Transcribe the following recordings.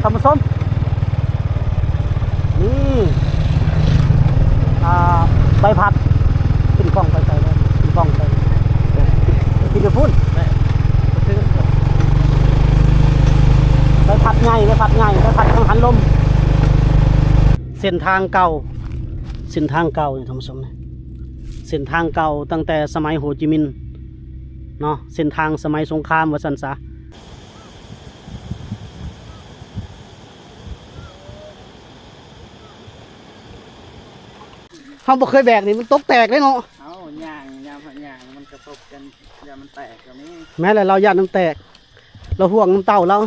ທ່ານຜູ້ຊົມ ນີ້ ອ່າ ໃບພັດ ຂຶ້ນກ້ອງໄປໃສແລ້ວ ຂຶ້ນກ້ອງໄປ ຂຶ້ນຢູ່ພຸ້ນ ໃບພັດໃຫຍ່ ໃບພັດໃຫຍ່ ໃບພັດກັງຫັນລົມ. ເສັ້ນທາງເກົ່າ ເສັ້ນທາງເກົ່ານີ້ທ່ານຜູ້ຊົມ ເສັ້ນທາງເກົ່າຕັ້ງແຕ່ສະໄໝໂຮຈິມິນເນາະ ເສັ້ນທາງສະໄໝສົງຄາມວ່າຊັ້ນຊະ. ເຮົາບໍ່ເຄີຍແບກນີ້ ມັນຕົກແຕກເດ້ເນາະ. ເອົາ ຍ່າງ ຍາມເຮົາຍ່າງມັນກະທົບກັນ ຢ້ານມັນແຕກກໍມີ. ແມ່ນແຫຼະ ລາວຢ້ານມັນແຕກ ລາວຫ່ວງນຳເຕົ້າລາວ.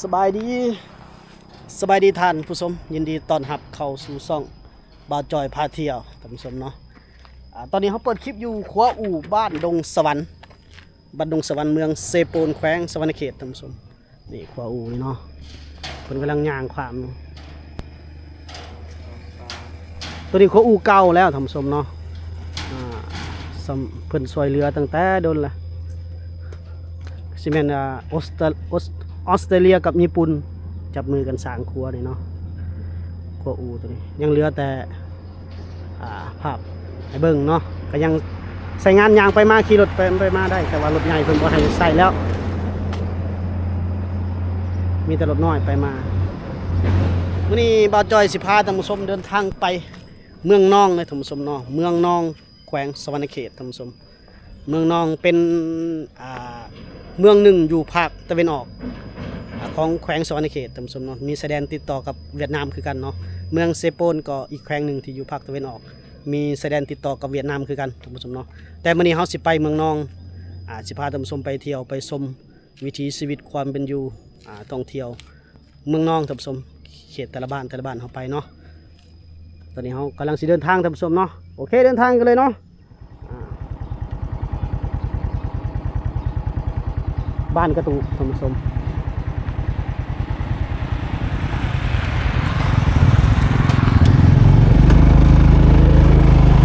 ສະບາຍດີ ສະບາຍດີທ່ານຜູ້ຊົມ ຍິນດີຕ້ອນຮັບເຂົ້າສູ່ຊ່ອງບ່າວຈ່ອຍພາທ່ຽວ ທ່ານຜູ້ຊົມເນາະ. ອາ ຕອນນີ້ເຮົາເປີດຄລິບຢູ່ຂົວອູ່ບ້ານດົງສະຫວັນ ບ້ານດົງສະຫວັນ ເມືອງເຊໂປນ ແຂວງສະຫວັນນະເຂດ ທ່ານຜູ້ຊົມ. ນີ້ຂົວອູ່ນີ້ເນາະ ເພິ່ນກຳລັງຍ່າງຂ້າມຢູ່. ໂຕນີ້ຂົວອູ່ເກົ່າແລ້ວທ່ານຜູ້ຊົມເນາະ ອ່າ ສຳ ເພິ່ນຊ່ວຍເຫຼືອຕັ້ງແຕ່ດົນລະ ຊິແມ່ນ ອ່າ ອົດສະຕາ ອົດສະຕາເລຍກັບຍີ່ປຸ່ນ ຈັບມືກັນສ້າງຂົວນີ້ເນາະ. ຂົວອູ່ໂຕນີ້ຍັງເຫຼືອແຕ່ ອ່າ ພາບໃຫ້ເບິ່ງເນາະ ກະຍັງໃຊ້ງານຍ່າງໄປມາ ຂີ່ລົດໄປ ໄປມາໄດ້ ແຕ່ວ່າລົດໃຫຍ່ເພິ່ນບໍ່ໃຫ້ໃຊ້ແລ້ວ ມີແຕ່ລົດນ້ອຍໄປມາ. ມື້ນີ້ບ່າວຈ່ອຍຊິພາທ່ານຜູ້ຊົມເດີນທາງໄປເມືອງນອງເດີທ່ານຜູ້ຊົມເນາະ ເມືອງນອງ ແຂວງສະຫວັນນະເຂດ ທ່ານຜູ້ຊົມ. ເມືອງນອງເປັນ ອ່າ ເມືອງໜຶ່ງຢູ່ພາກຕາເວັນອອກ ອ່າ ຂອງແຂວງສະຫວັນນະເຂດ ທ່ານຜູ້ຊົມເນາະ ມີຊາຍແດນຕິດຕໍ່ກັບຫວຽດນາມຄືກັນເນາະ. ເມືອງເຊໂປນກໍອີກແຂວງໜຶ່ງທີ່ຢູ່ພາກຕາເວັນອອກ ມີຊາຍແດນຕິດຕໍ່ກັບຫວຽດນາມຄືກັນ ທ່ານຜູ້ຊົມເນາະ. ແຕ່ມື້ນີ້ເຮົາຊິໄປເມືອງນອງ ອ່າ ຊິພາທ່ານຜູ້ຊົມໄປທ່ຽວໄປຊົມ ວິຖີຊີວິດຄວາມເປັນຢູ່ ອ່າ ທ່ອງທ່ຽວເມືອງນອງ ທ່ານຜູ້ຊົມ ເຂດແຕ່ລະບ້ານ ແຕ່ລະບ້ານເຮົາໄປເນາະ. ຕອນນີ້ເຮົາກຳລັງຊິເດີນທາງ ທ່ານຜູ້ຊົມເນາະ. ໂອເຄ ເດີນທາງກັນເລີຍເນາະ. ອ່າ ບ້ານກະຕູ ທ່ານຜູ້ຊົມ.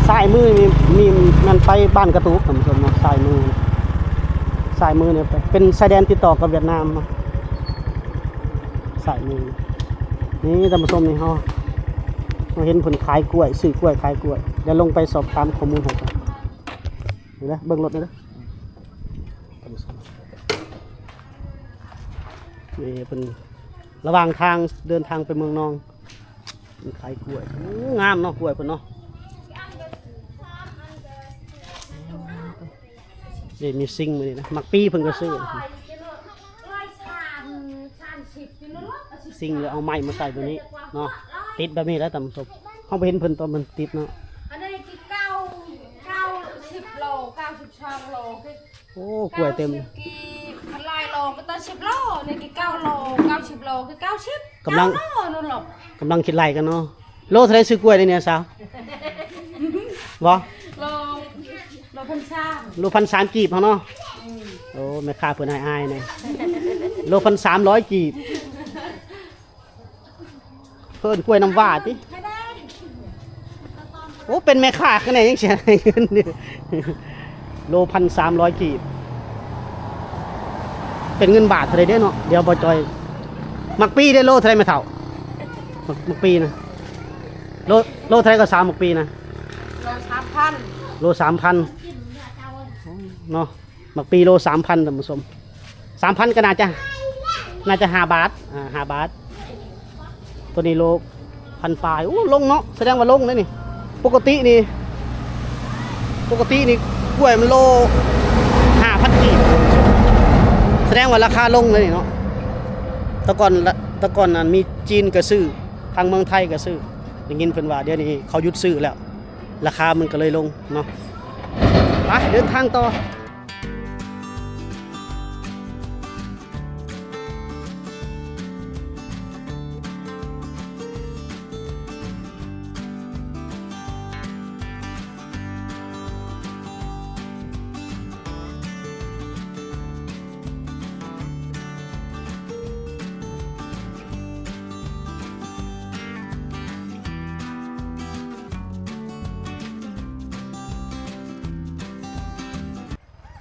ຊ້າຍມືນີ້ ນີ້ແມ່ນໄປບ້ານກະຕູ ທ່ານຜູ້ຊົມເນາະ. ຊ້າຍມື ຊ້າຍມືນີ້ເປັນຊາຍແດນຕິດຕໍ່ກັບຫວຽດນາມເນາະ ຊ້າຍມື. ນີ້ທ່ານຜູ້ຊົມ ນີ້ເຮົາ ເຮົາເຫັນເພິ່ນຂາຍກ້ວຍ ຊື້ກ້ວຍຂາຍກ້ວຍ. ດຽວລົງໄປສອບຖາມຂໍ້ມູນໃຫ້ກ່ອນ. ນີ້ນະ ເບິ່ງລົດນີ້ນະ ນີ້ເພິ່ນ ລະຫວ່າງທາງເດີນທາງໄປເມືອງນອງ ເພິ່ນຂາຍກ້ວຍ. ໂອ້ ງາມເນາະ ກ້ວຍເພິ່ນເນາະ. ນີ້ມີຊິງມື້ນີ້ນະ ໝາກປີເພິ່ນກໍຊື້. ຊິງແລ້ວເອົາໄມ້ມາໃສ່ໂຕນີ້ເນາະ ຕິດແບບນີ້ແຫຼະທ່ານຜູ້ຊົມ. ເຮົາບໍ່ເຫັນເພິ່ນຕອນເພິ່ນຕິດເນາະ. ອັນນີ້ຄືເກົ້າ ເກົ້າສິບໂລ ເກົ້າສິບສອງໂລ. ໂອ້ ກ້ວຍເຕັມ ເກົ້າສິບກີບ ມັນຫຼາຍໂລກໍຕ້ອງສິບໂລ. ນີ້ຄືເກົ້າໂລ ເກົ້າສິບໂລຄືເກົ້າສິບ ກຳລັງ ເກົ້າໂລນັ້ນໂລ. ກຳລັງຄິດໄລ່ກັນເນາະ. ໂລເທົ່າໃດຊື້ກ້ວຍນີ້ນະສາວ? ບໍ່ ໂລ ໂລພັນສາມ ໂລພັນສາມກີບເຮົາເນາະ. ອືມ ໂອ້ ແມ່ຄ້າເພິ່ນອາຍໆແດ່ ໂລພັນສາມຮ້ອຍກີບ. ເພິ່ນກ້ວຍນ້ຳຫວ້າຕິ. ໂອ້ ເປັນແມ່ຄ້າຄືແນ່ຍັງຊິໃຫ້ເງິນຢູ່. ໂລພັນສາມຮ້ອຍກີບ ເປັນເງິນບາດເທົ່າໃດເດ້ເນາະ? ດຽວບໍ່ຈ່ອຍ ໝາກປີເດ້ ໂລເທົ່າໃດແມ່ເຖົ້າ? ໝາກ ໝາກປີນະ ໂລ ໂລເທົ່າໃດກໍສາວ ໝາກປີນະ? ໂລສາມພັນ ໂລສາມພັນເນາະ. ໝາກປີໂລສາມພັນ ທ່ານຜູ້ຊົມ ສາມພັນກໍໜ້າຈະ ໜ້າຈະຫ້າບາດ ອ່າ ຫ້າບາດ. ໂຕນີ້ໂລພັນປາຍ. ໂອ້ ລົງເນາະ ສະແດງວ່າລົງເດ້ນີ້. ປົກກະຕິນີ້ ປົກກະຕິນີ້ກ້ວຍມັນໂລຫ້າພັນກີບ ສະແດງວ່າລາຄາລົງເດ້ນີ້ເນາະ. ແຕ່ກ່ອນ ແຕ່ກ່ອນນັ້ນມີຈີນກໍຊື້ ທາງເມືອງໄທກໍຊື້. ໄດ້ຍິນເພິ່ນວ່າດຽວນີ້ເຂົາຢຸດຊື້ແລ້ວ ລາຄາມັນກໍເລີຍລົງເນາະ. ໄປ ເດີນທາງຕໍ່.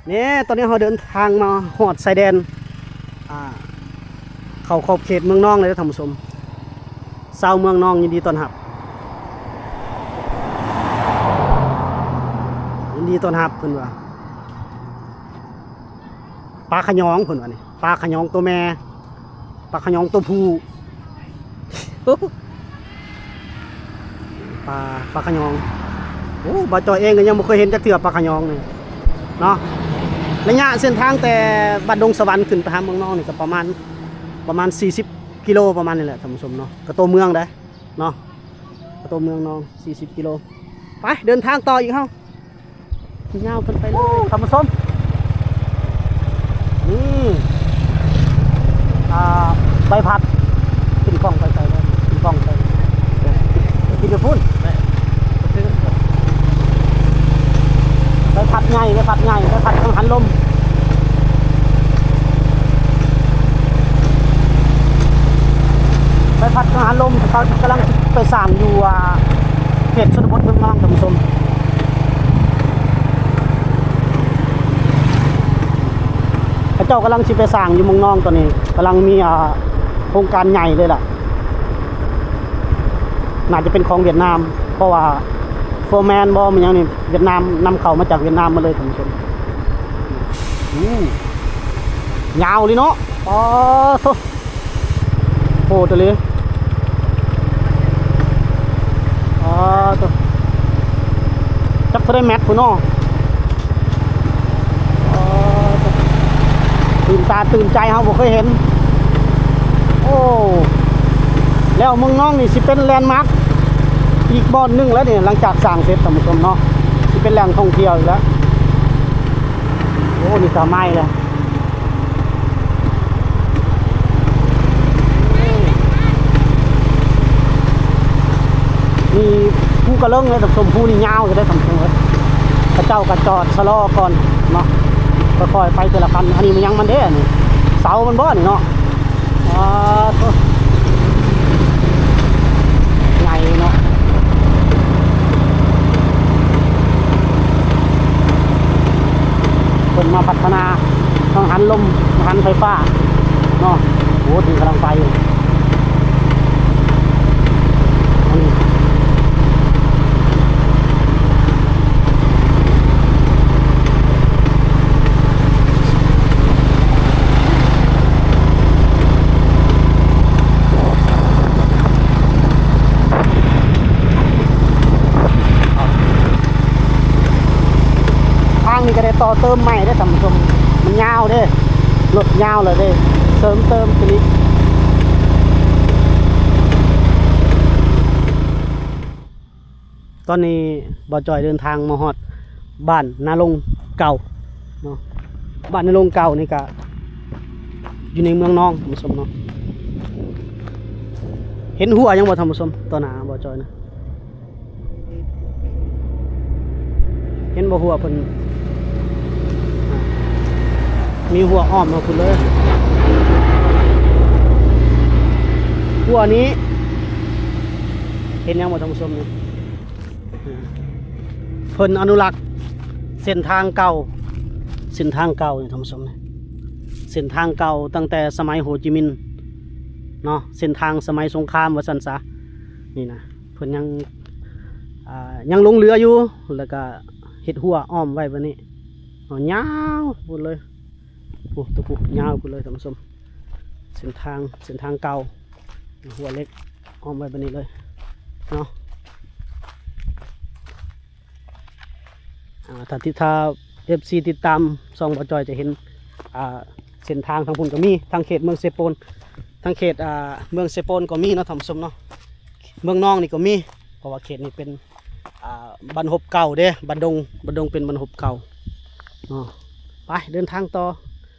ນີ້ ຕອນນີ້ເຮົາເດີນທາງມາຮອດຊາຍແດນ ອ່າ ເຂົ້າຂອບເຂດເມືອງນອງແລ້ວເດີທ່ານຜູ້ຊົມ. ຊາວເມືອງນອງຍິນດີຕ້ອນຮັບ ຍິນດີຕ້ອນຮັບ ເພິ່ນວ່າ ປາຂະຫຍອງ ເພິ່ນວ່ານີ້ ປາຂະຫຍອງໂຕແມ່ ປາຂະຫຍອງໂຕຜູ້ ປາ ປາຂະຫຍອງ. ໂອ້ ບ່າວຈ່ອຍເອງກໍຍັງບໍ່ເຄີຍເຫັນຈັກເທື່ອປາຂະຫຍອງນີ້ເນາະ. ໄລຍະເສັ້ນທາງແຕ່ບ້ານດົງສະຫວັນຂຶ້ນໄປຫາເມືອງນອງນີ້ກໍປະມານ ປະມານສີ່ສິບກິໂລ ປະມານນີ້ແຫຼະທ່ານຜູ້ຊົມເນາະ. ກະຕົວເມືອງເດ້ເນາະ ກະຕົວເມືອງນອງສີ່ສິບກິໂລ. ໄປເດີນທາງຕໍ່ອີກເຮົາ. ຍາວເກີນໄປເລີຍ ໂອ້ ທ່ານຜູ້ຊົມ. ນີ້ ອ່າ ໃບພັດ ຂຶ້ນກ້ອງໄປໄກເລີຍ ຂຶ້ນກ້ອງໄປ ຂຶ້ນໄປພຸ້ນ. ໃບພັດໃຫຍ່ ໃບພັດໃຫຍ່ ໃບພັດກັງຫັນລົມ. ໃບພັດກັງຫັນລົມ ເຂົາກຳລັງໄປສ້າງຢູ່ ອ່າ ເຂດຊົນນະບົດເມືອງນອງ ທ່ານຜູ້ຊົມ. ເຂົາເຈົ້າກຳລັງຊິໄປສ້າງຢູ່ເມືອງນອງຕອນນີ້ ກຳລັງມີ ອ່າ ໂຄງການໃຫຍ່ເລີຍລະ. ໜ້າຈະເປັນຂອງຫວຽດນາມ ເພາະວ່າໂຟແມນບໍ ແມ່ນຫຍັງນີ້ ຫວຽດນາມນຳເຂົ້າມາຈາກຫວຽດນາມໝົດເລີຍ ທ່ານຜູ້ຊົມ. ໂອ້ ຍາວເລີຍເນາະ ປາໂທ້. ໂຫດອີ່ຫຼີ ອໍ ໂທ້ ຈັກເທົ່າໃດແມັດພຸ້ນເນາະ. ອໍ ໂທ້ ຕື່ນຕາຕື່ນໃຈ ເຮົາບໍ່ເຄີຍເຫັນ. ໂອ້ ແລ້ວເມືອງນອງນີ້ຊິເປັນແລນມາກອີກບ່ອນໜຶ່ງແລ້ວນີ້ ຫຼັງຈາກສ້າງເສັດ ທ່ານຜູ້ຊົມເນາະ ຊິເປັນແຫຼ່ງທ່ອງທ່ຽວອີກແລ້ວ. ໂອ້ ນີ້ກະໃໝ່ແລ້ວ. ນີ້ພູກະເລິງເດ້ທ່ານຜູ້ຊົມ ພູນີ້ຍາວຢູ່ເດ້ທ່ານຜູ້ຊົມເອີຍ. ເຂົາເຈົ້າກະຈອດຊະລໍກ່ອນເນາະ ຄ່ອຍໆໄປເທື່ອລະຄັນ. ອັນນີ້ມັນຫຍັງມັນເດ້ ອັນນີ້ເສົາມັນບໍນີ້ເນາະ. ປາໂທ້ ໃຫຍ່ເນາະ. ເພິ່ນມາພັດທະນາກັງຫັນລົມ ກັງຫັນໄຟຟ້າເນາະ. ໂອ້ ນີ້ກຳລັງໄປຢູ່. ທາງນີ້ກະໄດ້ຕໍ່ເຕີມໃໝ່ເດ້ທ່ານຜູ້ຊົມ ມັນຍາວເດ້ ລົດຍາວແລ້ວເດ້ ເສີມເຕີມຂຶ້ນອີກ. ຕອນນີ້ບ່າວຈ່ອຍເດີນທາງມາຮອດບ້ານນາລົງເກົ່າເນາະ. ບ້ານນາລົງເກົ່ານີ້ກະຢູ່ໃນເມືອງນອງ ທ່ານຜູ້ຊົມເນາະ. ເຫັນຮົ້ວຫຍັງບໍ່ທ່ານຜູ້ຊົມ ຕໍ່ໜ້າບ່າວຈ່ອຍນະ? ເຫັນບໍ່ ຮົ້ວເພິ່ນ ມີຮົ້ວອ້ອມມາພຸ້ນເລີຍ. ຮົ້ວນີ້ ເຫັນຫຍັງບໍ່ທ່ານຜູ້ຊົມນີ້? ເພິ່ນອະນຸລັກເສັ້ນທາງເກົ່າ ເສັ້ນທາງເກົ່ານີ້ທ່ານຜູ້ຊົມ ເສັ້ນທາງເກົ່າຕັ້ງແຕ່ສະໄໝໂຮຈິມິນເນາະ ເສັ້ນທາງສະໄໝສົງຄາມວ່າຊັ້ນຊະ. ນີ້ນະ ເພິ່ນຍັງ ອ່າ ຍັງຫຼົງເຫຼືອຢູ່ ແລ້ວກະເຮັດຮົ້ວອ້ອມໄວ້ແບບນີ້ເນາະ. ຍາວພຸ້ນເລີຍ ໂອ້ ໂຕພຸ້ນຍາວພຸ້ນເລີຍທ່ານຜູ້ຊົມ. ເສັ້ນທາງ ເສັ້ນທາງເກົ່າ ຮົ້ວເຫຼັກອ້ອມໄວ້ແບບນີ້ເລີຍເນາະ. ອ່າ ຖ້າຕິດ ຖ້າ ເອັຟຊີ ຕິດຕາມຊ່ອງບ່າວຈ່ອຍຈະເຫັນ ອ່າ ເສັ້ນທາງທາງພຸ້ນກະມີ ທາງເຂດເມືອງເຊໂປນ ທາງເຂດ ອ່າ ເມືອງເຊໂປນກໍມີເນາະທ່ານຜູ້ຊົມເນາະ. ເມືອງນອງນີ້ກໍມີ ເພາະວ່າເຂດນີ້ເປັນ ອ່າ ບ້ານຮົບເກົ່າເດ້ ບ້ານດົງ ບ້ານດົງເປັນບ້ານຮົບເກົ່າເນາະ. ໄປເດີນທາງຕໍ່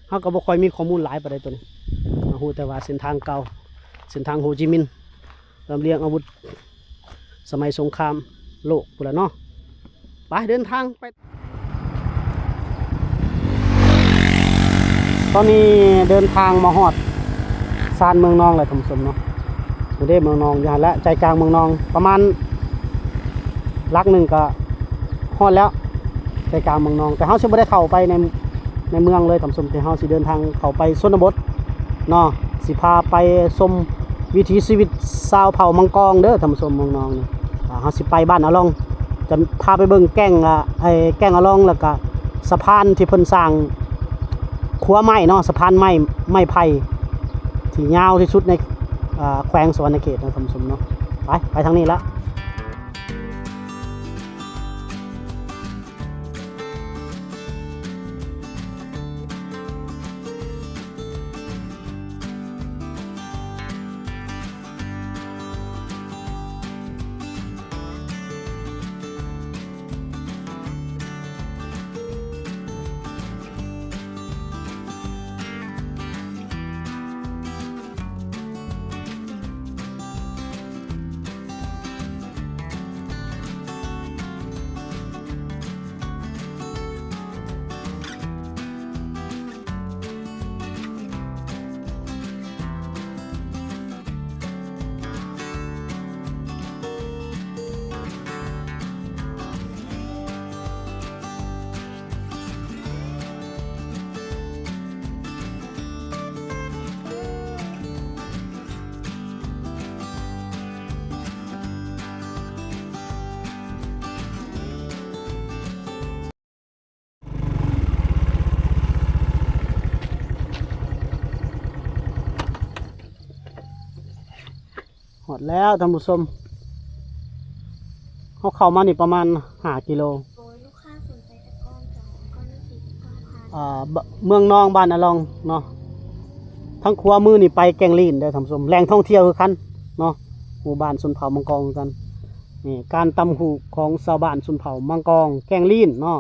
ເຮົາກໍບໍ່ຄ່ອຍມີຂໍ້ມູນຫຼາຍປານໃດໂຕນີ້ ເຮົາຮູ້ແຕ່ວ່າເສັ້ນທາງເກົ່າ ເສັ້ນທາງໂຮຈິມິນ ລຳລຽງອາວຸດສະໄໝສົງຄາມໂລກພຸ້ນລະເນາະ. ໄປເດີນທາງໄປ ຕອນນີ້ເດີນທາງມາຮອດຊານເມືອງນອງແລ້ວທ່ານຜູ້ຊົມເນາະ. ນີ້ເດ້ເມືອງນອງ ຢູ່ຫັ້ນແຫຼະ ໃຈກາງເມືອງນອງ ປະມານຫຼັກໜຶ່ງກະຮອດແລ້ວ ໃຈກາງເມືອງນອງ. ແຕ່ເຮົາຊິບໍ່ໄດ້ເຂົ້າໄປໃນ ໃນເມືອງເລີຍທ່ານຜູ້ຊົມ ທີ່ເຮົາຊິເດີນທາງເຂົ້າໄປຊົນນະບົດເນາະ ຊິພາໄປຊົມວິຖີຊີວິດຊາວເຜົ່າມັງກອງເດີທ່ານຜູ້ຊົມ ເມືອງນອງນີ້. ອ່າ ເຮົາຊິໄປບ້ານອາລອງ ຈະພາໄປເບິ່ງແກ້ງ ອ່າ ໄອ້ແກ້ງອາລອງ ແລ້ວກະສະພານທີ່ເພິ່ນສ້າງຂົວໄມ້ເນາະ ສະພານໄມ້ ໄມ້ໄຜ່ທີ່ຍາວທີ່ສຸດໃນ ອ່າ ແຂວງສະຫວັນນະເຂດເນາະທ່ານຜູ້ຊົມເນາະ. ໄປ ໄປທາງນີ້ລະ. ຮອດແລ້ວທ່ານຜູ້ຊົມ ເຮົາເຂົ້າມານີ້ປະມານຫ້າກິໂລ. ອ່າ ບ- ເມືອງນອງ ບ້ານອາລອງເນາະ. ທາງຂວາມືນີ້ໄປແກ້ງລີນເດີທ່ານຜູ້ຊົມ ແຫຼ່ງທ່ອງທ່ຽວຄືກັນເນາະ ໝູ່ບ້ານຊົນເຜົ່າມັງກອງຄືກັນ. ນີ້ການຕຳຫູກຂອງຊາວບ້ານຊົນເຜົ່າມັງກອງ ແກ້ງລີນເນາະ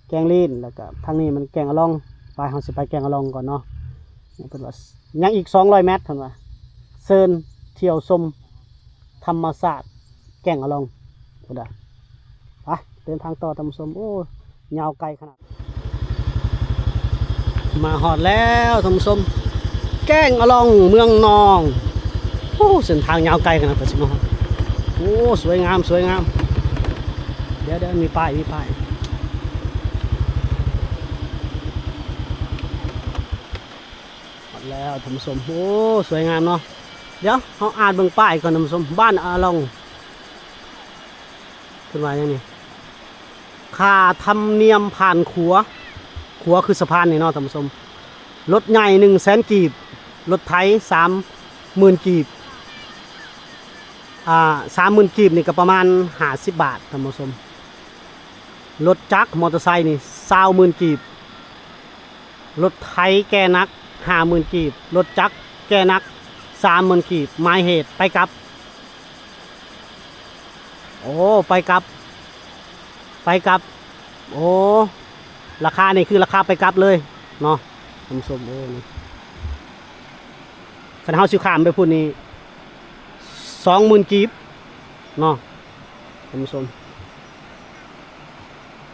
ແກ້ງລີນ. ແລ້ວກະທາງນີ້ມັນແກ້ງອາລອງ ໄປ ເຮົາຊິໄປແກ້ງອາລອງກ່ອນເນາະ. ນີ້ເພິ່ນວ່າຍັງອີກສອງຮ້ອຍແມັດ ເພິ່ນວ່າ ເຊີນທ່ຽວຊົມທຳມະຊາດແກ້ງອາລອງ ພຸ້ນນະ. ໄປ ເດີນທາງຕໍ່ທ່ານຜູ້ຊົມ. ໂອ້ ຍາວໄກຂະໜາດ. ມາຮອດແລ້ວທ່ານຜູ້ຊົມ ແກ້ງອາລອງ ເມືອງນອງ. ໂອ້ ເສັ້ນທາງຍາວໄກຂະໜາດ ກວ່າຊິມາຮອດ. ໂອ້ ສວຍງາມ ສວຍງາມ. ດຽວໆ ມີປ້າຍ ມີປ້າຍ. ຮອດແລ້ວທ່ານຜູ້ຊົມ. ໂອ້ ສວຍງາມເນາະ. ດຽວເຮົາອ່ານເບິ່ງປ້າຍກ່ອນທ່ານຜູ້ຊົມ ບ້ານອາລອງ ເພິ່ນວ່າຫຍັງນີ້ ຄ່າທຳນຽມຜ່ານຂົວ ຂົວຄືສະພານນີ້ເນາະທ່ານຜູ້ຊົມ. ລົດໃຫຍ່ໜຶ່ງແສນກີບ ລົດໄຖສາມໝື່ນກີບ. ອ່າ ສາມໝື່ນກີບນີ້ກະປະມານຫ້າສິບບາດທ່ານຜູ້ຊົມ. ລົດຈັກ ມໍເຕີໄຊນີ້ຊາວໝື່ນກີບ. ລົດໄຖແກ່ໜັກຫ້າໝື່ນກີບ ລົດຈັກແກ່ໜັກສາມໝື່ນກີບ. ໝາຍເຫດໄປກັບ ໂອ້ ໄປກັບ ໄປກັບ. ໂອ້ ລາຄານີ້ຄືລາຄາໄປກັບເລີຍເນາະທ່ານຜູ້ຊົມ. ໂອ້ ນີ້ ຄັນເຮົາຊິຂ້າມໄປພຸ້ນນີ້ສອງໝື່ນກີບເນາະທ່ານຜູ້ຊົມ.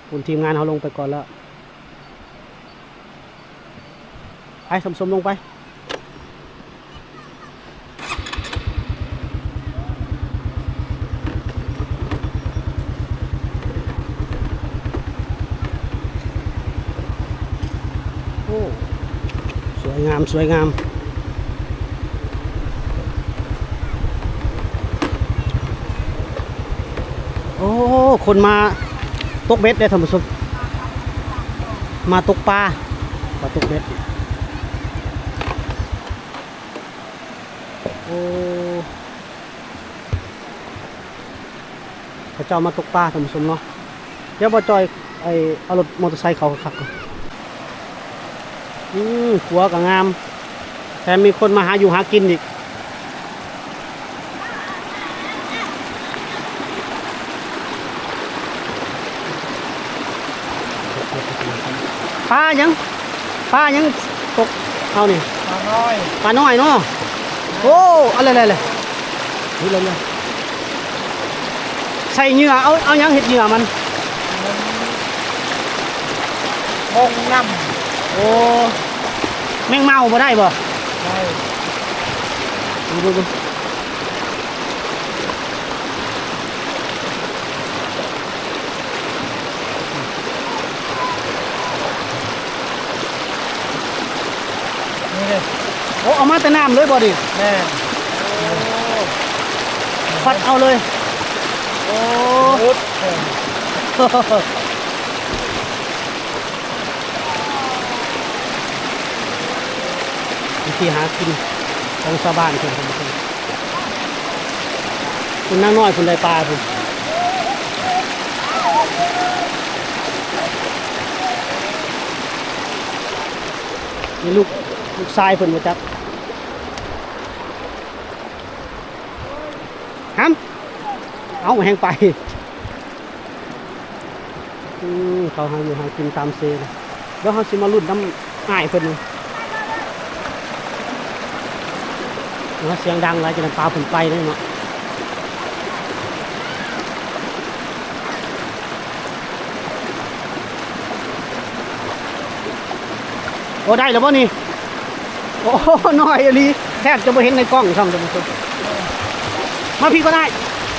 ຄຸນທີມງານເຮົາລົງໄປກ່ອນແລ້ວ. ໄປທ່ານຜູ້ຊົມ ລົງໄປ. ໂອ້ ສວຍງາມ ສວຍງາມ. ໂອ້ ຄົນມາຕົກເບັດເດ້ທ່ານຜູ້ຊົມ ມາຕົກປາ ມາຕົກເບັດ. ໂອ້ ເຂົາເຈົ້າມາຕົກປາທ່ານຜູ້ຊົມເນາະ. ດຽວບໍ່ຈ່ອຍ ໄອ້ ເອົາລົດມໍເຕີໄຊເຂົ້າຄັກໆກ່ອນ. ອືມ ຂົວກໍງາມ ແຖມມີຄົນມາຫາຢູ່ຫາກິນອີກ. ປາຫຍັງ? ປາຫຍັງຕົກເຮົານີ້? ປານ້ອຍ ປານ້ອຍເນາະ. ໂອ້ ເອົາເລີຍໆ ນີ້ເລີຍ ໃສ່ເຫຍື່ອ ເອົາ ເອົາຫຍັງເຮັດເຫຍື່ອມັນ? ມັນ ໂປ່ງນ້ຳ. ໂອ້ ແມງເມົາບໍ່ໄດ້ບໍ່? ໄດ້ ເບິ່ງໆ ເບິ່ງ. ແຕ່ນ້ຳເລີຍບໍ່ນີ້? ແມ່ນ. ໂອ້ ພັດເອົາເລີຍ. ໂອ້ ວິທີຫາກິນຂອງຊາວບ້ານເພິ່ນ ທ່ານຜູ້ຊົມ. ເພິ່ນນາງນ້ອຍເພິ່ນໄດ້ປາເພິ່ນ ນີ້ລູກ ລູກຊາຍເພິ່ນບໍ່ຈັກ. ຫຳ ເອົາແຮງໄປ. ອືມ ເຂົາຫາຢູ່ຫາກິນຕາມເຊ. ດຽວເຮົາຊິມາລຸ້ນນຳອ້າຍເພິ່ນ. ເນາະ ສຽງດັງຫຼາຍ ຈະນຳປາເພິ່ນໄປເດ້ເນາະ. ໂອ້ ໄດ້ແລ້ວບໍ່ນີ້? ໂອ້ ນ້ອຍອີ່ຫຼີ ແທບຈະບໍ່ເຫັນໃນກ້ອງຊ້ຳ ທ່ານຜູ້ຊົມ. ມາພີ້ກ່ອນອ້າຍ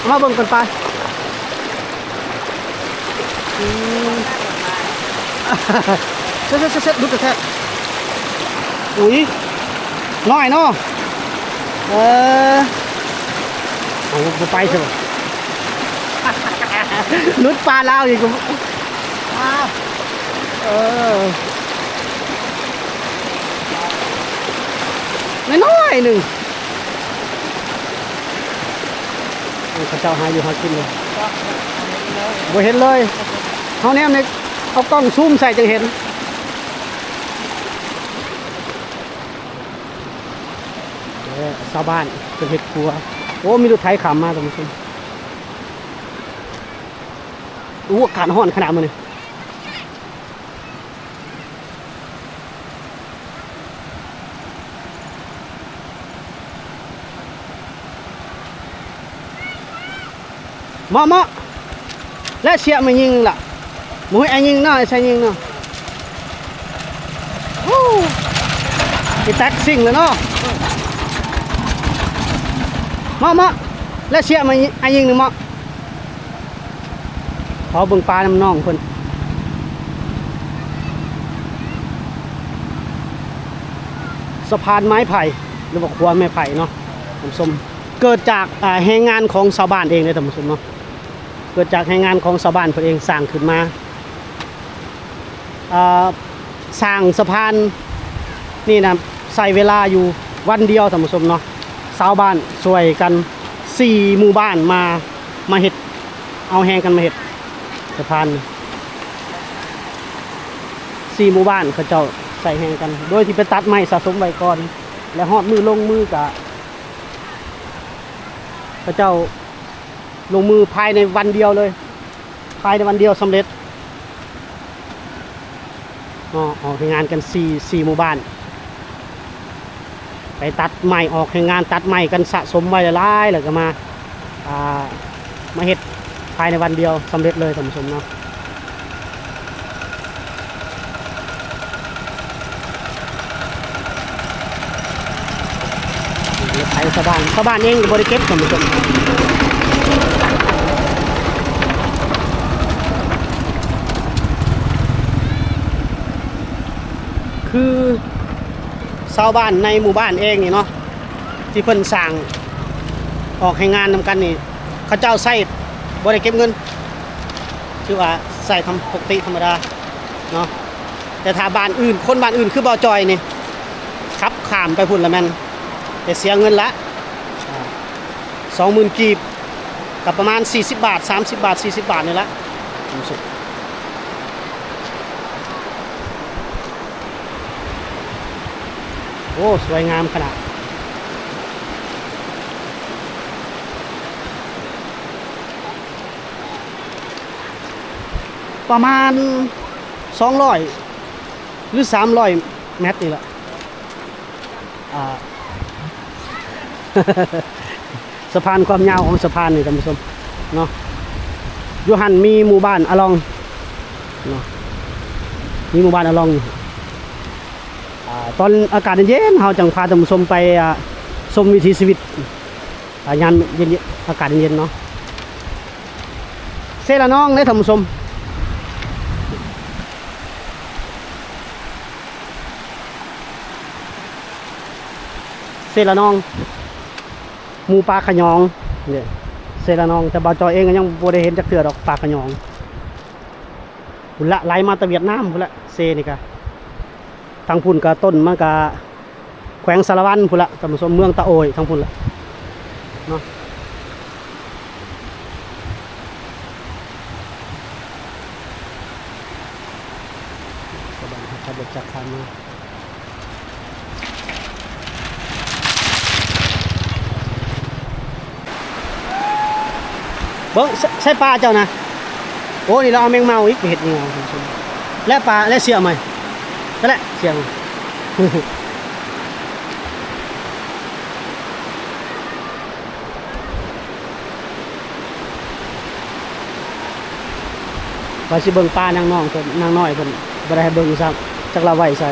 ມາເບິ່ງກ່ອນປາ. ອືມ ເຊັດໆໆ ຫຼຸດແທ້. ອຸ້ຍ ນ້ອຍເນາະ. ເອີ ເອົາ ບໍ່ໄປຊະ ຫຼຸດປາລາວອີກ. ເອີ ນ້ອຍໆໜຶ່ງ. ເຂົາເຈົ້າຫາຢູ່ຫາກິນເລີຍ ບໍ່ເຫັນເລີຍ. ເຮົາແນມໃນ ເອົາກ້ອງຊູມໃສ່ຈັ່ງເຫັນ. ເອີ ຊາວບ້ານເພິ່ນເຮັດຄົວ. ໂອ້ ມີລົດໄຖຂ້າມມາ ທ່ານຜູ້ຊົມ. ໂອ້ ອາກາດຮ້ອນຂະໜາດມື້ນີ້. ເມາະ ເມາະ ແລະ ເຊຍມາຍິງລະ. ບໍ່ໃຫ້ອ້າຍຍິງເນາະ ໃຫ້ຊາຍຍິງເນາະ. ໂອ້ ໄປຕັກຊິງແລ້ວເນາະ. ເມາະ ເມາະ ແລະ ເຊຍມາຍິງ ອ້າຍຍິງໜຶ່ງເມາະ. ຂໍເບິ່ງປານຳນ້ອງເພິ່ນ. ສະພານໄມ້ໄຜ່ ຫຼືວ່າຂົວໄມ້ໄຜ່ເນາະ ທ່ານຜູ້ຊົມ. ເກີດຈາກ ອ່າ ແຮງງານຂອງຊາວບ້ານເອງເດ້ ທ່ານຜູ້ຊົມເນາະ. ເກີດຈາກແຮງງານຂອງຊາວບ້ານເພິ່ນເອງສ້າງຂຶ້ນມາ. ອ່າ ສ້າງສະພານນີ້ນະ ໃຊ້ເວລາຢູ່ວັນດຽວ ທ່ານຜູ້ຊົມເນາະ. ຊາວບ້ານຊ່ວຍກັນສີ່ໝູ່ບ້ານມາ ມາເຮັດ ເອົາແຮງກັນມາເຮັດສະພານນີ້. ສີ່ໝູ່ບ້ານເຂົາເຈົ້າໃຊ້ແຮງກັນ ໂດຍທີ່ໄປຕັດໄມ້ສະສົມໄວ້ກ່ອນ ແລະ ຮອດມື້ລົງມືກະ ເຂົາເຈົ້າລົງມືພາຍໃນວັນດຽວເລີຍ. ພາຍໃນວັນດຽວສຳເລັດເນາະ. ອອກແຮງງານກັນສີ່ ສີ່ໝູ່ບ້ານ ໄປຕັດໄມ້ ອອກແຮງງານຕັດໄມ້ກັນສະສົມໄວ້ຫຼາຍໆ ແລ້ວກໍມາ ອ່າ ມາເຮັດພາຍໃນວັນດຽວສຳເລັດເລີຍ ທ່ານຜູ້ຊົມເນາະ. ໄປຊາວບ້ານ ຊາວບ້ານເອງກໍບໍ່ໄດ້ເກັບ ທ່ານຜູ້ຊົມ. ຄືຊາວບ້ານໃນໝູ່ບ້ານເອງນີ້ເນາະ ທີ່ເພິ່ນສ້າງອອກແຮງງານນຳກັນນີ້ ເຂົາເຈົ້າໃຊ້ບໍ່ໄດ້ເກັບເງິນ ຄືວ່າໃຊ້ທຳ ປົກກະຕິທຳມະດາເນາະ. ແຕ່ຖ້າບ້ານອື່ນ ຄົນບ້ານອື່ນຄືບ່າວຈ່ອຍນີ້ ຂັບຂ້າມໄປພຸ້ນລະແມ່ນໄດ້ເສຍເງິນລະ ອາ ສອງໝື່ນກີບ ກໍປະມານສີ່ສິບບາດ ສາມສິບບາດ ສີ່ສິບບາດນີ້ລະ. ໂອ້ ສວຍງາມຂະໜາດ ປະມານສອງຮ້ອຍ ຫຼື ສາມຮ້ອຍແມັດນີ້ລະ. ອ່າ ສະພານ ຄວາມຍາວຂອງສະພານນີ້ ທ່ານຜູ້ຊົມເນາະ ຢູ່ຫັ້ນມີໝູ່ບ້ານອາລອງເນາະ ມີໝູ່ບ້ານອາລອງ. ອ່າ ຕອນອາກາດເຢັນໆ ເຮົາຈັ່ງພາທ່ານຜູ້ຊົມໄປ ອ່າ ຊົມວິຖີຊີວິດ ອ່າ ຍາມເຢັນໆ ອາກາດເຢັນໆເນາະ. ເຊລະນອງເດ້ທ່ານຜູ້ຊົມ. ເຊລະນອງ ໝູ່ປ່າຂະຫຍອງເດ້ ເຊລະນອງ. ແຕ່ບ່າວຈອຍເອງກໍຍັງບໍ່ໄດ້ເຫັນຈັກເທື່ອດອກ ປ່າຂະຫຍອງ. ພຸ້ນລະ ໄຫຼມາແຕ່ຫວຽດນາມພຸ້ນລະ ເຊນີ້ກະ. ທາງພຸ້ນກະຕົ້ນມັນກະແຂວງສາລະວັນພຸ້ນລະທ່ານຜູ້ຊົມ, ເມືອງຕະໂອ້ຍທາງພຸ້ນລະເນາະ. ຊາວບ້ານເຂົາຂັບລົດຈັກຜ່ານມາ. ເບິ່ງ ໃສ່ ໃສ່ປາເຈົ້ານະ. ໂອ້ ນີ້ລາວເອົາແມງເມົາອີກໄປເຮັດຫຍັງ ແລະປາ ແລະເຊຍໃໝ່ ແລະເຊຍໃໝ່. ວ່າຊິເບິ່ງປານາງນ້ອງເພິ່ນ ນາງນ້ອຍເພິ່ນບໍ່ໄດ້ໃຫ້ເບິ່ງຊ້ຳ ຈັກລາວໄວ້ໃສ.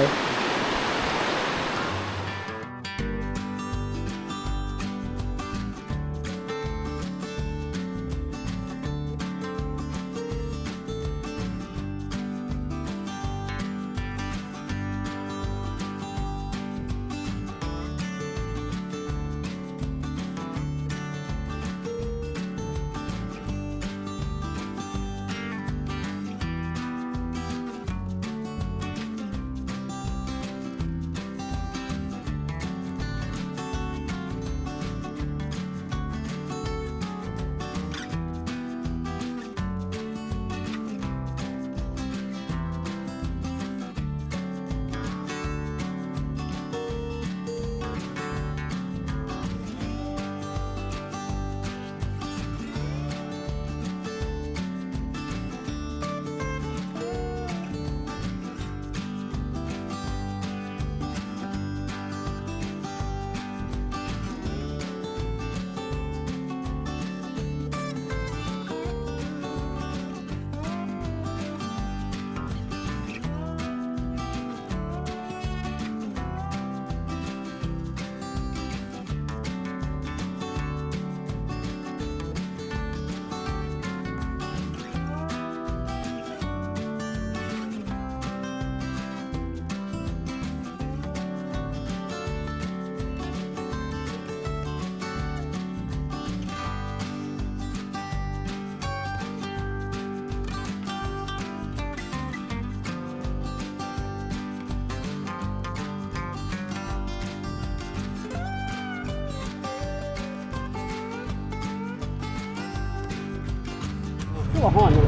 ຄືວ່າຮ້ອນຢູ່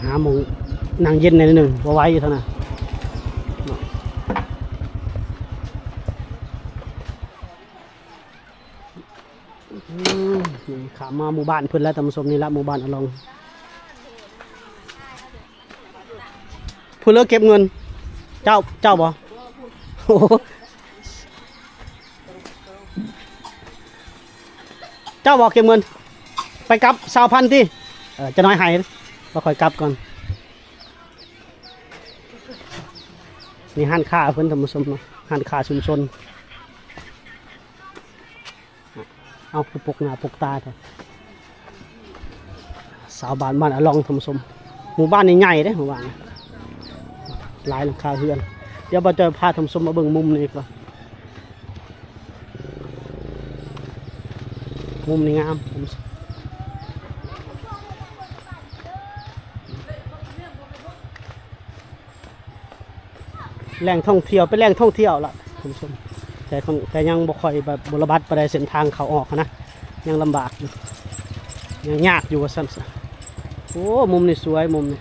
ຫາໝ່ອງນັ່ງເຢັນໜ້ອຍໜຶ່ງ ບໍ່ໄຫວຢູ່ເທົ່ານັ້ນ. ອືມ ນີ້ຂ້າມມາໝູ່ບ້ານເພິ່ນແລ້ວທ່ານຜູ້ຊົມ. ນີ້ລະໝູ່ບ້ານອາລອງ. ຜູ້ເລີກເກັບເງິນ ເຈົ້າ ເຈົ້າບໍ່? ໂອ້ ເຈົ້າບໍ່ເກັບເງິນ? ໄປກັບຊາວພັນຕິ. ເອີ ຈະນ້ອຍໃຫ້ ບໍ່ຄ່ອຍກັບກ່ອນ. ນີ້ຮ້ານຄ້າເພິ່ນທ່ານຜູ້ຊົມເນາະ ຮ້ານຄ້າຊຸມຊົນ. ເອົາ ຄືປົກໜ້າປົກຕາແທ້ ຊາວບ້ານບ້ານອາລອງທ່ານຜູ້ຊົມ. ໝູ່ບ້ານນີ້ໃຫຍ່ເດ້ ໝູ່ບ້ານ ຫຼາຍຫຼັງຄາເຮືອນ. ດຽວບ່າວຈອຍພາທ່ານຜູ້ຊົມມາເບິ່ງມຸມນີ້ກ່ອນ. ມຸມນີ້ງາມ ແຫຼ່ງທ່ອງທ່ຽວ ເປັນແຫຼ່ງທ່ອງທ່ຽວລະທ່ານຜູ້ຊົມ. ແຕ່ ແຕ່ຍັງບໍ່ຄ່ອຍແບບບົວລະບັດປານໃດ ເສັ້ນທາງເຂົ້າອອກຫັ້ນນະ ຍັງລຳບາກຢູ່ ຍັງຍາກຢູ່ວ່າຊັ້ນຊະ. ໂອ້ ມຸມນີ້ສວຍ ມຸມນີ້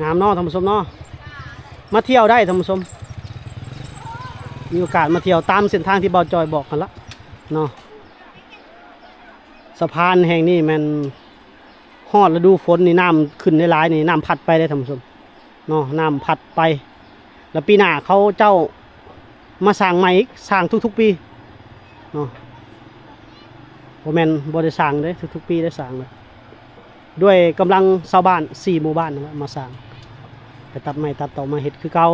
ງາມເນາະທ່ານຜູ້ຊົມເນາະ. ມາທ່ຽວໄດ້ທ່ານຜູ້ຊົມ ມີໂອກາດມາທ່ຽວຕາມເສັ້ນທາງທີ່ບ່າວຈອຍບອກຫັ້ນລະເນາະ. ສະພານແຫ່ງນີ້ແມ່ນຮອດລະດູຝົນນີ້ ນ້ຳຂຶ້ນຫຼາຍໆນີ້ ນ້ຳພັດໄປເດ້ທ່ານຜູ້ຊົມເນາະ ນ້ຳພັດໄປ. ແລ້ວປີໜ້າເຂົາເຈົ້າມາສ້າງໃໝ່ອີກ ສ້າງທຸກໆປີເນາະ. ບໍ່ແມ່ນບໍ່ໄດ້ສ້າງເດ້ ທຸກໆປີໄດ້ສ້າງເດ້ ດ້ວຍກຳລັງຊາວບ້ານສີ່ໝູ່ບ້ານນັ້ນແຫຼະມາສ້າງ ໄປຕັດໄມ້ຕັດຕອກມາເຮັດຄືເກົ່າ.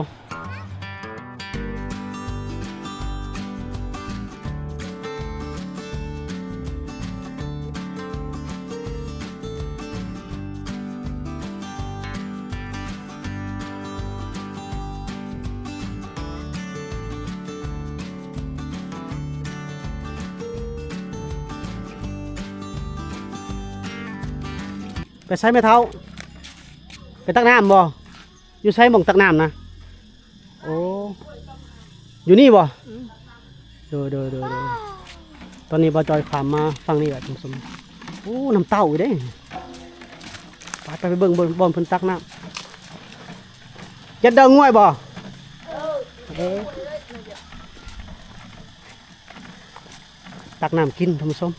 ໄປໃສແມ່ເຖົ້າ? ໄປຕັກນ້ຳບໍ່? ຢູ່ໃສໝ່ອງຕັກນ້ຳນະ? ໂອ້ ຢູ່ນີ້ບໍ່? ອືມ ໂດຍ ໂດຍ ໂດຍ ໂດຍ. ຕອນນີ້ບ່າວຈອຍຂ້າມມາຝັ່ງນີ້ແຫຼະທ່ານຜູ້ຊົມ. ໂອ້ ນ້ຳເຕົ້າອີກເດ້. ໄປ ໄປ ໄປເບິ່ງ ເບິ່ງບ່ອນເພິ່ນຕັກນ້ຳ. ເຈັດດອກງວຍບໍ່? ເອີ ເອີ ຕັກນ້ຳກິນທ່ານຜູ້ຊົມ.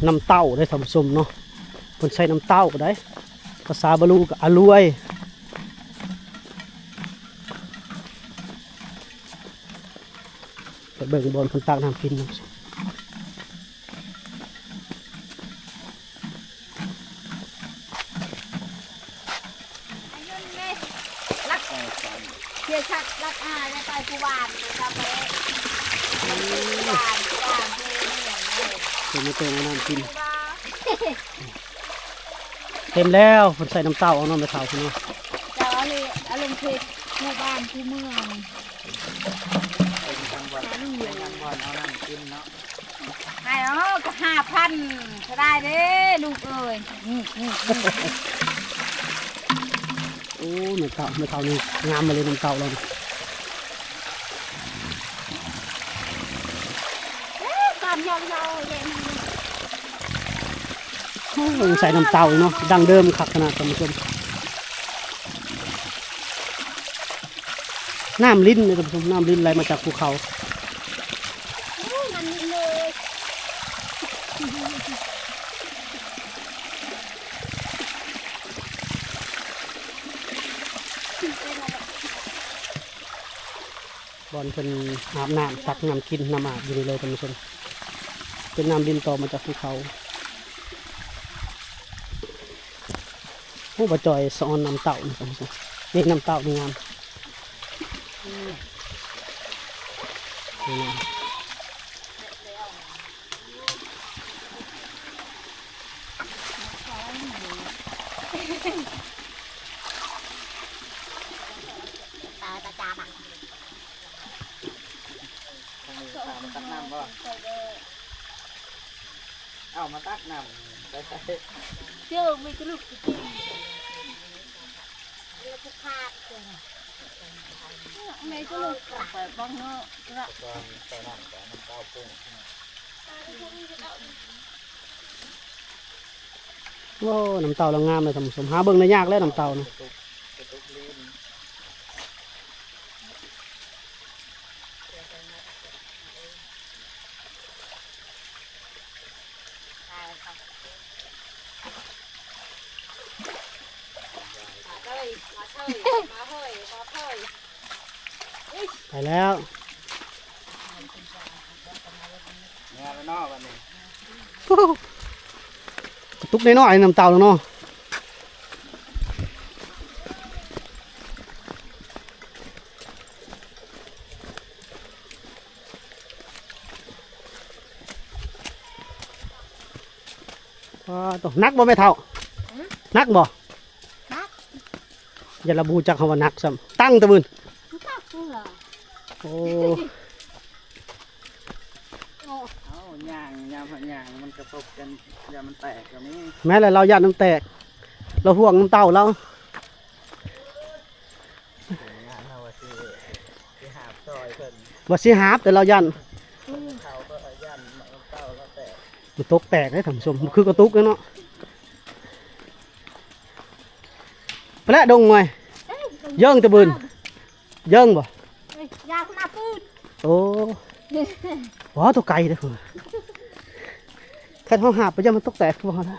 ນ້ຳເຕົ້າເດ້ທ່ານຜູ້ຊົມເນາະ, ເພິ່ນໃສ່ນ້ຳເຕົ້າໄດ໋ ພາສາບາລູກໍອະລວຍ. ໄປເບິ່ງບ່ອນເພິ່ນຕັກນ້ຳກິນນຳ. ລັກ ເສຍຊັກລັກອາໄດ້ໄປຜູ້ຫວານນະ ເຈົ້າໄປ ອືມ ຜູ້ຫວານ ຜູ້ຫວານ ຜູ້ເມືອງເດ້ ເພິ່ນມາແຕ່ງເອົານ້ຳກິນ. ເຕັມແລ້ວ ເພິ່ນໃສ່ນ້ຳເຕົ້າເອົາເນາະ ແມ່ເຖົ້າເພິ່ນເນາະ. ເຈົ້າ ອາ ອາລົງເຂດ ຜູ້ບ້ານຜູ້ເມືອງ ເປັນທາງບ່ອນ ເປັນທາງບ່ອນເອົານ້ຳກິນເນາະ. ໃຫ້ ເອີ ກໍຫ້າພັນກໍໄດ້ເດ້ລູກເອີຍ. ນີ້ ນີ້ ນີ້ ໂອ້ ນ້ຳເຕົ້າ ແມ່ເຖົ້ານີ້ງາມມາເລີຍ ນ້ຳເຕົ້າລາວນີ້. ເອີ ການຍາວໆ ເດ້ ໂອ້ ໃສ່ນ້ຳເຕົ້າເນາະ ດັ້ງເດີມຄັກຂະໜາດທ່ານຜູ້ຊົມ. ນ້ຳລິນນະທ່ານຜູ້ຊົມ ນ້ຳລິນໄຫຼມາຈາກພູເຂົາ. ໂອ້ ນ້ຳລິນເລີຍ. ບ່ອນເພິ່ນອາບນ້ຳ ຕັກນ້ຳກິນ ນ້ຳອາບຢູ່ນີ້ເລີຍທ່ານຜູ້ຊົມ. ເປັນນ້ຳລິນຕໍ່ມາຈາກພູເຂົາ. ໂອ້ ບ່າວຈອຍສະອອນນ້ຳເຕົ້ານີ້ທ່ານຜູ້ຊົມ. ນີ້ນ້ຳເຕົ້ານີ້ງາມ ນີ້ງາມ. ຕາຍປະຈາບ ທາງນີ້ພາມາຕັກນ້ຳບໍ່? ເອົາມາຕັກນ້ຳ ໄປໃສ? ເຈີມີແຕ່ລູກກິນ ແມ່ກໍລູກໄປບັງເນາະ ກະ ໃສ່ນ້ຳ ໃສ່ນ້ຳເຕົ້າປຸງ. ໂອ້ ນ້ຳເຕົ້າລາວງາມເລີຍທ່ານຜູ້ຊົມ ຫາເບິ່ງໄດ້ຍາກແລ້ວ ນ້ຳເຕົ້ານະ. ໄປແລ້ວ ເມື່ອແລ້ວເນາະບັດນີ້. ກະຕຸກນ້ອຍໆ ນ້ຳເຕົ້າເນາະ. ວ້າ ໂຕ ໜັກບໍ່ແມ່ເຖົ້າ? ຫືມ? ໜັກບໍ່? ໜັກ. ຢ້ານລາວບໍ່ຮູ້ຈັກຄຳວ່າໜັກຊ້ຳ. ຕັ້ງຕະບຶນ. ຕັ້ງເລີຍ. ໂອ້ ເອົາຍ່າງ ຍາມເຮົາຍ່າງມັນກະທົບກັນ ຢ້ານມັນແຕກກະມີ. ແມ່ນແຫຼະ ລາວຢ້ານມັນແຕກ ລາວຫ່ວງນ້ຳເຕົ້າລາວ. ເຮົາວ່າຊິ ຊິຫາບຊ່ອຍເພິ່ນ ວ່າຊິຫາບ ແຕ່ລາວຢ້ານ ເຂົາກໍຢ້ານເຕົ້າລາວແຕກ ມັນຕົກແຕກເດ້ທ່ານຜູ້ຊົມ ມັນຄືກະຕຸກເດ້ເນາະ. ໄປແລ້ວດົງມວຍ ເຢິງຕະບຶນ ເຢິງບໍ່? ເອີຍ ຢາກມາປືນ. ໂອ້ ວ້າ ໂຕໄກເດ້ ຄັນເຮົາຫາບໄປຢ້ານມັນຕົກແຕກຄືວ່າຫັ້ນນະ.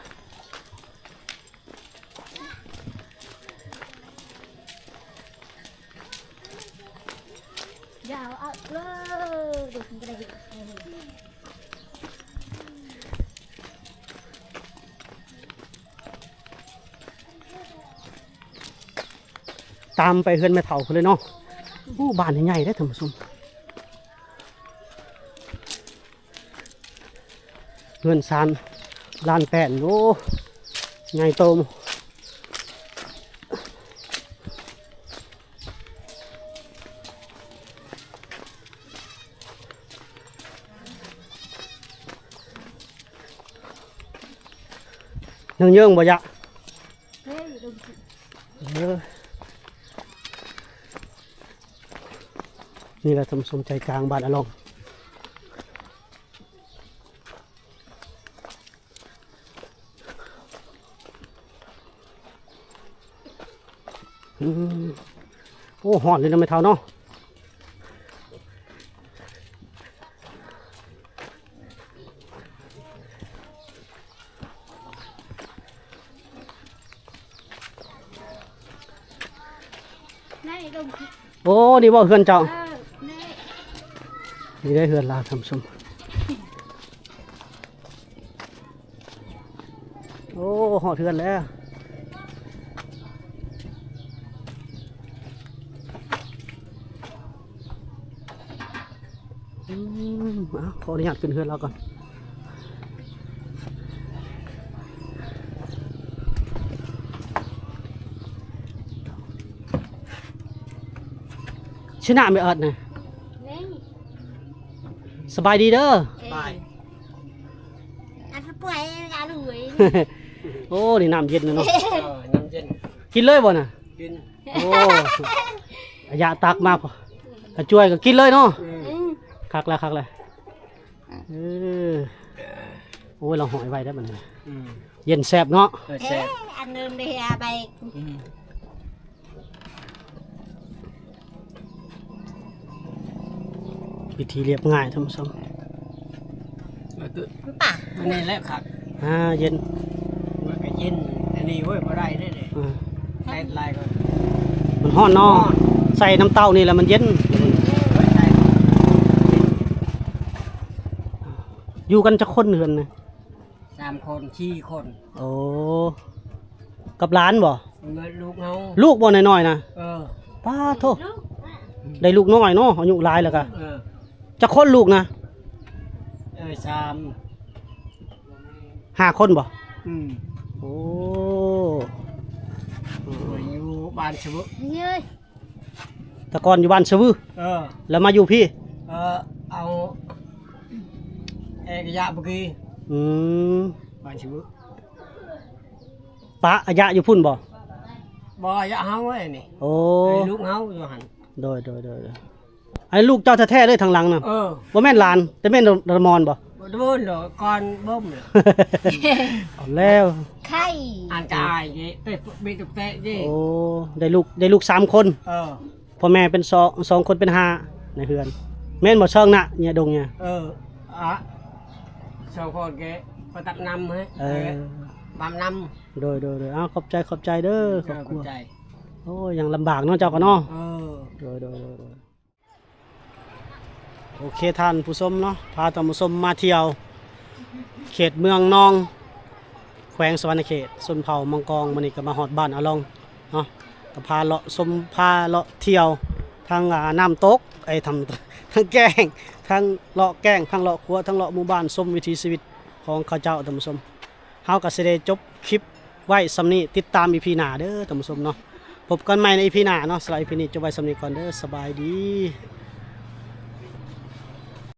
ຕາມໄປເຮືອນແມ່ເຖົ້າເພິ່ນເລີຍເນາະ. ໂອ້ ບ້ານໃຫຍ່ເດ້ທ່ານຜູ້ຊົມ. ເຮືອນຊານລານແປ້ນ ໂອ້ ໃຫຍ່ໂຕ. ຍັງເຢິງບໍ່ຍະ? ເອີ ນີ້ແຫຼະທ່ານຜູ້ຊົມ ໃຈກາງບ້ານອາລອງ. ອືມ ໂອ້ ຮ້ອນເລີຍເນາະແມ່ເຖົ້າເນາະ. ໂອ້ ນີ້ບໍ່ເຮືອນເຈົ້າ? ເອີ ນີ້ ນີ້ໄດ້ເຮືອນລາວທ່ານຜູ້ຊົມ. ໂອ້ ຮອດເຮືອນແລ້ວ. ອືມ ເອົາ ຂໍອະນຸຍາດຂຶ້ນເຮືອນລາວກ່ອນ. ຊະນະແມ່ອອດນະ. ສະບາຍດີເດີ. ສະບາຍ. ອັນສະປ່ວຍອະລຸຍ. ໂອ້ ນີ້ນ້ຳເຢັນເນາະ. ເອີ ນ້ຳເຢັນ. ກິນເລີຍບໍ່ນະ? ກິນ. ໂອ້ ອາຍະຕັກມາ ກະຈວຍກໍກິນເລີຍເນາະ. ອືມ ອືມ ຄັກແລ້ວ ຄັກແລ້ວ. ເອີ ໂອ້ຍ ລາວຫອຍໄວ້ໄດ໋ບັດນີ້. ອືມ ເຢັນແຊບເນາະ. ເອີ ແຊບ. ເອີ ອັນເດີມເດ ເອົາໄປ. ອືມ ວິທີລຽບງ່າຍທ່ານຜູ້ຊົມ. ເອີ ປະ ອັນນີ້ແຫຼະຄັກ. ອ່າ ເຢັນ. ມັນກໍເຢັນ ອັນນີ້ເວີຍ ບໍ່ໄດ້ເດ້. ອ່າ ແດດຫຼາຍກໍມັນຮ້ອນເນາະ. ຮ້ອນ. ໃສ່ນ້ຳເຕົ້ານີ້ແຫຼະມັນເຢັນ. ອືມ ຢູ່ກັນຈັກຄົນເຮືອນນະ? ສາມຄົນ ສີ່ຄົນ. ໂອ້ ກັບຫຼານບໍ່? ແມ່ນລູກເຮົາ. ລູກບໍ່ນ້ອຍໆນະ? ເອີ ປາໂທ ໄດ້ລູກນ້ອຍເນາະ ອາຍຸຫຼາຍແລ້ວກະ. ເອີ ຈັກຄົນລູກນະ? ເອີ ສາມ ຫ້າຄົນບໍ່? ອືມ ໂອ້ ຢູ່ບ້ານຊະເວີ. ແຕ່ກ່ອນຢູ່ບ້ານຊະວື. ເອີ ແລ້ວມາຢູ່ພີ້. ເອີ ເອົາເອກະຍະເມື່ອກີ້. ອືມ ບ້ານຊະວື. ປະອາຍະຢູ່ພຸ້ນບໍ່? ບໍ່ ອາຍະເຮົາເລີຍນີ້. ໂອ້ ລູກເຮົາຢູ່ຫັ້ນ. ໂດຍ ໂດຍ ໂດຍ ໂດຍ. ອັນນີ້ລູກເຈົ້າແທ້ໆເລີຍທາງຫຼັງນະ. ເອີ ບໍ່ແມ່ນຫຼານ ແຕ່ແມ່ນຕະມອນບໍ່? ບໍ່ຕະມອນດອກ ກ່ອນບົ່ມ. ເອົາແລ້ວ ໄຂ່ ອັນກະອາຍເດ້ ເປັນເປັນແຕະເດ້. ໂອ້ ໄດ້ລູກ ໄດ້ລູກສາມຄົນ. ເອີ ພໍ່ແມ່ເປັນສອງ ສອງຄົນເປັນຫ້າໃນເຮືອນ ແມ່ນບໍ່? ຊ່ອງນະ ເຍດົງເຍ. ເອີ ອະ ສອງຄົນແກໄປຕັດນ້ຳໃຫ້. ເອີ ບຳນ້ຳ. ໂດຍ ໂດຍ ໂດຍ. ເອົາ ຂອບໃຈ ຂອບໃຈເດີ ເອີ ຂອບໃຈ. ໂອ້ຍ ຍັງລຳບາກເນາະ ເຈົ້າກໍເນາະ. ເອີ ໂດຍ ໂດຍ ໂດຍ ໂດຍ. ໂອເຄ ທ່ານຜູ້ຊົມເນາະ ພາທ່ານຜູ້ຊົມມາທ່ຽວເຂດເມືອງນອງ ແຂວງສະຫວັນນະເຂດ ຊົນເຜົ່າມັງກອງ. ມື້ນີ້ກໍມາຮອດບ້ານອາລອງເນາະ ກໍພາເລາະຊົມ ພາເລາະທ່ຽວທາງ ອ່າ ນ້ຳຕົກ ເອີຍ ທາງ ທາງແກ້ງ ທັງເລາະແກ້ງ ທັງເລາະຂົວ ທັງເລາະໝູ່ບ້ານ ຊົມວິຖີຊີວິດຂອງເຂົາເຈົ້າ ທ່ານຜູ້ຊົມ. ເຮົາກໍຊິໄດ້ຈົບຄລິບໄວ້ສ່ຳນີ້ ຕິດຕາມອີພີໜ້າເດີ ທ່ານຜູ້ຊົມເນາະ. ພົບກັນໃໝ່ໃນອີພີໜ້າເນາະ. ສຳລັບອີພີນີ້ຈົບໄວ້ສ່ຳນີ້ກ່ອນເດີ. ສະບາຍດີ.